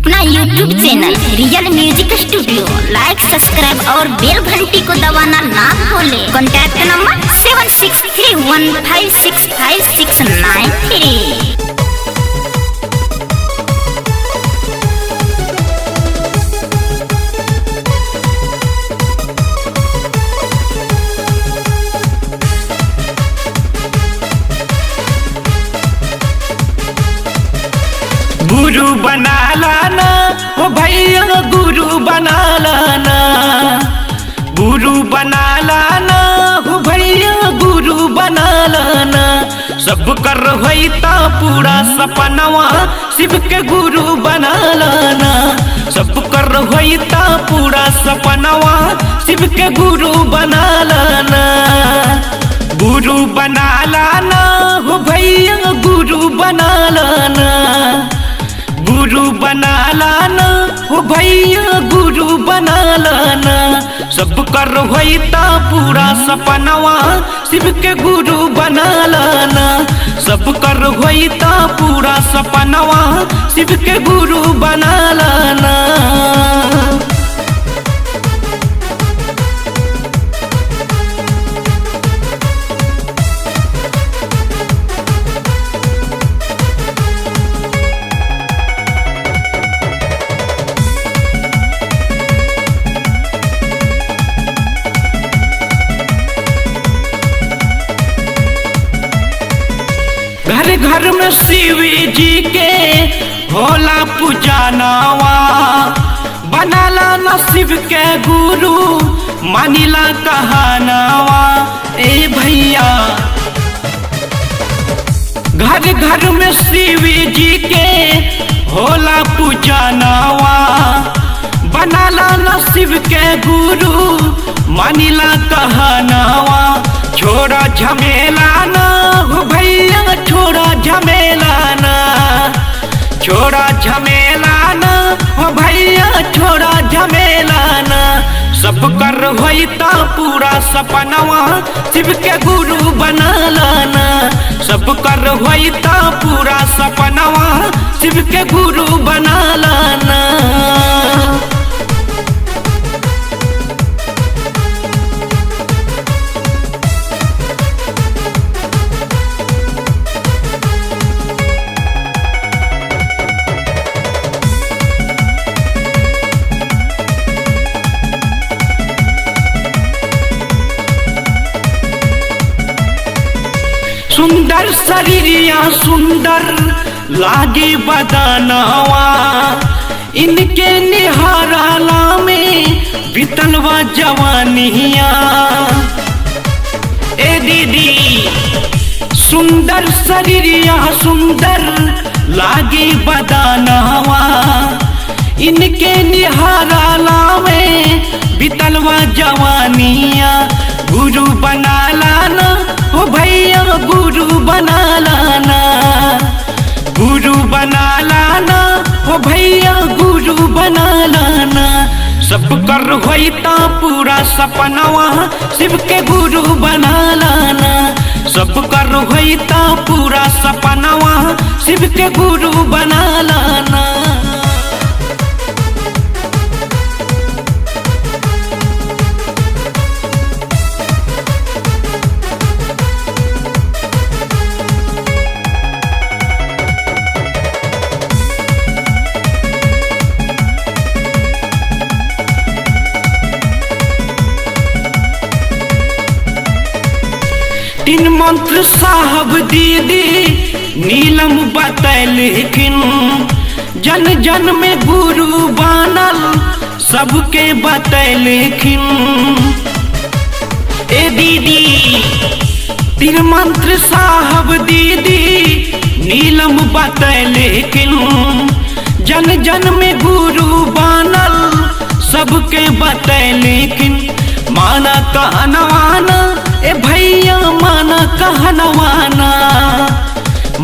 अपना YouTube channel real music studio like, subscribe और बेल घंटी को दबाना ना भूले। Contact number 7631565693। गुरु बना लाना ओ भैया, गुरु बना लाना, गुरु बना लाना ओ भैया, गुरु बना लाना। सब कर होता पूरा सपनवा, शिव के गुरु बना लाना। सब कर होता पूरा सपनवा, शिव के गुरु बना लाना। गुरु बना लाना हो भैया, गुरु बना लाना, गुरु बना लाना हो भैया, गुरु बना लाना। सब कर होता पूरा सपनवा, शिव के गुरु बना लाना। सब कर होता पूरा सपनवा, शिव के गुरु बना लाना। घर घर में शिव जी के होला पूजनवा, बनाला न शिव के गुरु मानिला कहनावा। ए भैया, घर घर में शिव जी के होला पूजनवा, बनाला न शिव के गुरु मानिला कहनावा। छोड़ा झमेला ना हो भैया, छोड़ा झमेला ना, छोड़ा झमेला ना हो भैया, छोड़ा झमेला ना। सब कर होता पूरा सपनवा, शिव के गुरु बना लाना। सब कर होता पूरा सपनवा, शिव के गुरु बना लाना। सुंदर शरीरिया सुंदर लागे बदनवा, इनके निहाराला में बीतलवा जवानिया। ए दीदी, सुंदर शरीरिया सुंदर लागे बदनवा, इनके निहाराला में बीतलवा जवानिया। गुरु बना लाना ओ भैया, गुरु बना लाना, गुरु बना लाना ओ भैया, गुरु बना लाना। सब कर होता पूरा सपनवा, शिव के गुरु बना लाना। सब कर होता पूरा सपनवा, शिव के गुरु बना लाना। तीन मंत्र साहब दीदी नीलम बतैलखिन, जन जन में गुरु बनल सबके बतैलखिन। ए दीदी, तीन मंत्र साहब दीदी नीलम बतैलखिन, जन जन में गुरु बनल सबके बतैलखिन। माना कहनवाना ए भैया, माना कहनवाना,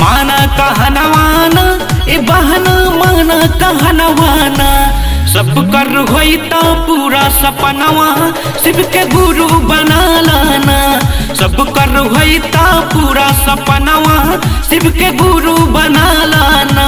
माना कहनवाना ए बहना, माना कहनवाना। सब कर होता पूरा सपनवा, शिव के गुरु बना लाना। सब कर होता पूरा सपनवा, शिव के गुरु बना लाना।